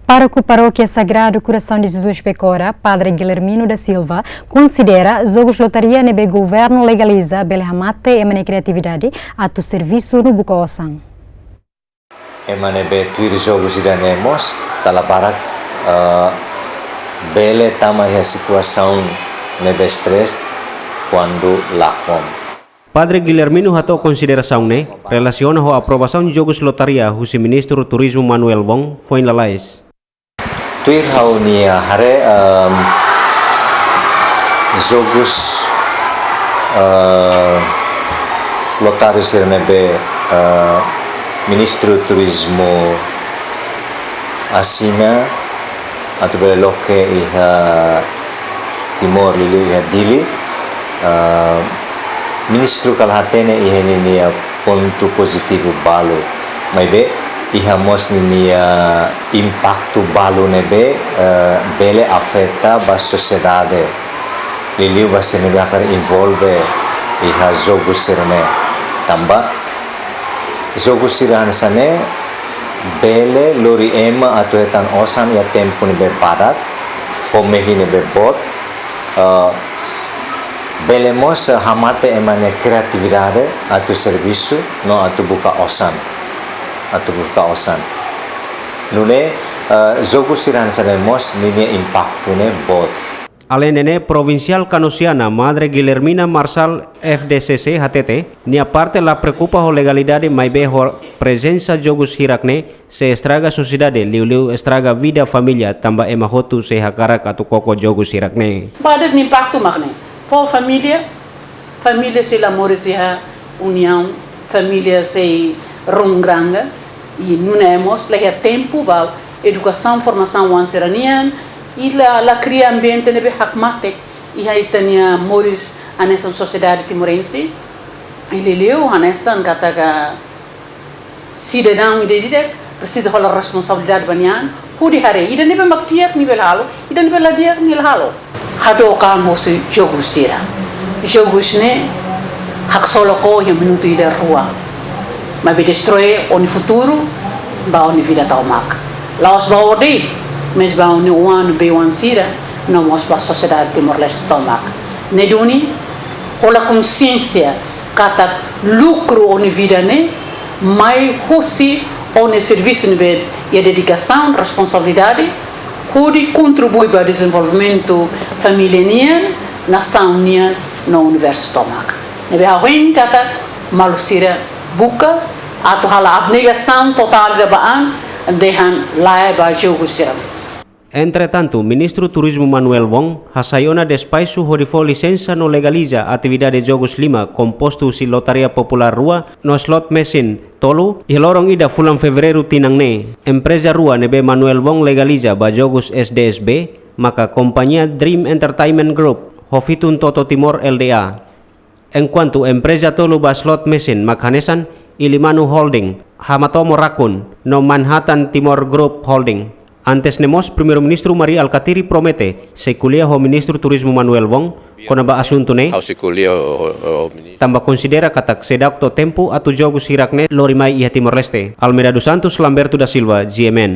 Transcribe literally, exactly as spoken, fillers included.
Pároku Parókia Sagrado Coração de Jesus Becora, Padre Guilhermino da Silva, konsidera jogus lotaria ne'ebé governu legaliza bele hamate ema nia kriatividade atu servisu no buka osan. Ema ne'ebé tuir jogus ida-ne'e mós dala barak, eh, bele tama iha situasaun ne'ebé stress kuandu lakon. Padre Guilhermino hato'o konsiderasaun ne'e relasiona ho aprovasaun jogus lotaria husi Ministru Turizmu Manuel Wong foin lalais. Tuir ha'u-nia haree, em, jogus, eh, lotaria sira ne'ebé, eh, Ministru Turizmu asina atu bele loke iha Timor, liuliu iha Dili, eh, Ministru kala hatene iha ninia pontu pozitivu balu. Maibé iha mós ninia impaktu balu ne'ebé, eh, bele afeta ba sosiedade. Liuliu ba sira ne'ebé hakarak envolve iha jogus sira-ne'e. Tanba jogus sira hanesan ne'e bele lori ema atu hetan osan iha tempu ne'ebé badak, ho mehi ne'ebé boot, eh, bele mós, eh, hamate ema nia kriatividade atu servisu no atu buka osan, atu buka osan. Nune'e, eh, jogus sira hanesan ne'e mós ninia impaktu ne'e boot. Aleinde ne'e, Provinsiál Kanosiana Madre Guilhermina Marçal, F D C C, hatete nia parte la preokupa ho legalidade, maibé ho prezensa jogus hirak-ne'e sei estraga sosiedade, liuliu estraga vida família, tanba ema hotu sei hakarak atu koko jogus hirak-ne'e. Ba de'it nia impaktu mak ne'e. Fó família, família sei la moris iha uniaun, família sei runguranga, i nune'e mós la iha tempu ba edukasaun, formasaun oan sira-nian, i la, la kria ambiente ne'ebé hakmatek iha ita-nia moris hanesan sosiedade timorense, i liuliu hanesan katak sidadaun ida-idak presiza hola responsabilidade ba nia an, hodi haree ida ne'ebé mak di'ak nia bele halo, ida ne'ebé la di'ak nia la halo. Hadook an hosi jogus sira. Jogus ne'e haksolok ó iha minutu ida rua, maibé destroi ó-nia futuru, ba ó-nia vida tomak. La'ós ba ó de'it, mais ba ó-nia oan, bei-oan sira, no mós ba sosiedade Timor-Leste tomak. Ne'e duni, hola konsiénsia katak lukru ó-nia vida ne'e mai hosi ó-nia servisu ne'ebé iha dedikasaun, responsabilidade, hodi kontribui ba dezenvolvimentu família nian, nasaun nian, no universu tomak. Ne'ebé ha'u hein katak maluk sira buka atu halo abnegasaun totál ida ba an, dehan lae ba jogu sira. Entretantu, Ministru Turizmu Manuel Wong hasai ona despaxu hodi fó lisensa no legaliza atividade jogus lima kompostu husi lotaria populár rua no slot machine tolu iha loron ida fulan Fevereiru tinan ne'e. Empreza rua ne'ebé Manuel Wong legaliza ba jogus S D S B maka kompañia Dream Entertainment Group ho Fitun Toto Timor L D A. Enkuantu empreza tolu ba slot machine mak hanesan Ilimanu Holding, Hamatomo Rakun, no Manhattan Timor Group Holding. Antes ne'e mós, Primeiru-Ministru Mari Alkatiri promete sei ko'alia ho Ministru Turizmu Manuel Wong kona-ba asuntu ne'e, Ha'u sei ko'alia ho, ho, ho ministru. Tanba konsidera katak seidauk to'o tempu atu jogus hirak-ne'e lori mai iha Timor-Leste. Almeida dos Santos, Lamberto da Silva, G M N.